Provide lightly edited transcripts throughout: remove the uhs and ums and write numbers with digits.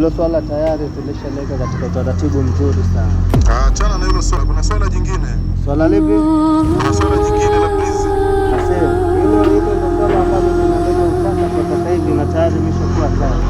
Hilo swala tayari tulishaleka katika utaratibu mzuri sana. Achana na hilo swala, kuna swala jingine. Swala lipi? Kuna swala jingine la please. Ase, hilo ndo swala ambalo linaleta utata kwa sasa hivi na tayari imeshakuwa tayari.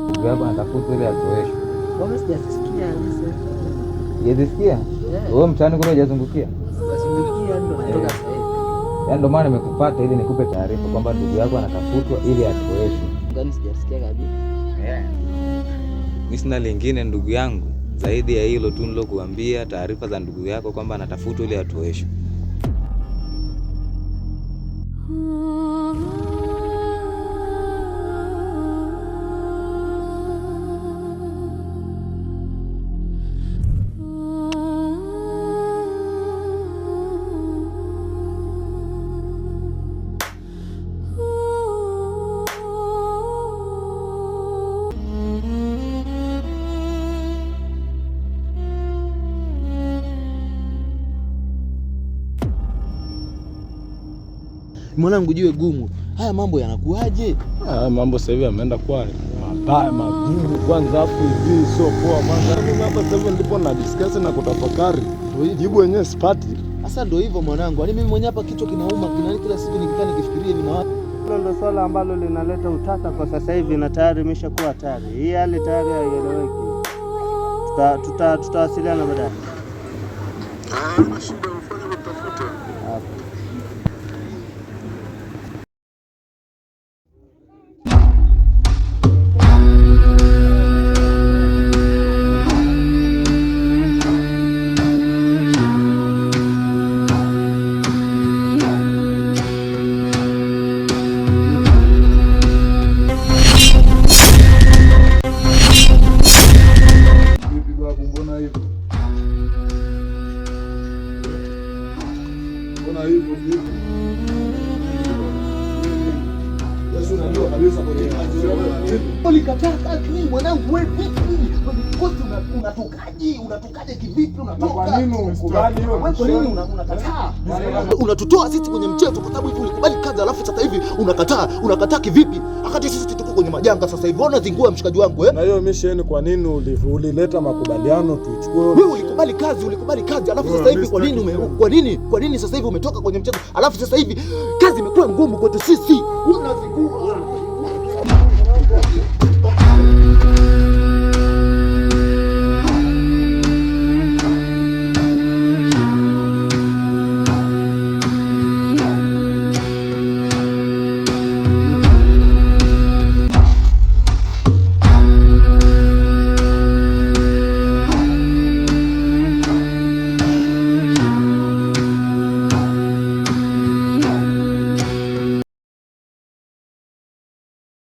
Ndugu yako anatafuta ili atoeshwe. Mbona sijasikia kabisa? Hujazisikia? Wewe mtaani kule hujazungukia? Sijazungukia, ndo natoka sasa hivi. Yaani ndio maana nimekupata ili nikupe taarifa kwamba ndugu yako anatafutwa ili atoeshwe. Ngani sijasikia kabisa. Mimi sina lingine ndugu yangu zaidi ya hilo tu nilokuambia, taarifa za ndugu yako kwamba anatafutwa ili atoeshwe. Mwanangu, jiwe gumu, haya mambo yanakuaje? Ah, mambo sasa hivi yameenda kuwa mabaya magumu kwanza, afu hivi sio poa kwanza. Mimi hapa sasa hivi ndipo na discuss na kutafakari, jibu wenyewe sipati. Sasa ndio hivyo mwanangu, yaani mimi mwenyewe hapa kichwa kinauma, kina kila siku nikikaa nikifikiria hivi na Hilo ndo swala ambalo linaleta utata kwa sasa hivi na tayari imeshakuwa hatari. Hii hali tayari haieleweki. Tutawasiliana baadaye. Ah, shida ufanye kutafuta. Hapo. Vipi babu, mbona hivyo? Mbona hivyo vipi? Yesu, unajua kabisa kwenye Ulikataa kazi mwanangu, wewe vipi? Kwenye kikosi unatokaje? Unatokaje kivipi? Unatoka Kwa nini ukubali hiyo? Wewe kwa nini unakataa? Unatutoa sisi kwenye mchezo kwa sababu hivi ulikubali kazi alafu sasa hivi unakataa. Unakataa kivipi? Wakati sisi tuko kwenye majanga sasa hivi. Wewe unazingua mshikaji wangu eh? Na hiyo mission kwa nini ulileta makubaliano tuichukue? Wewe ulikubali kazi, ulikubali kazi alafu sasa hivi kwa nini kwa nini sasa hivi umetoka kwenye mchezo? Alafu sasa hivi kazi imekuwa ngumu kwetu sisi. Unazingua.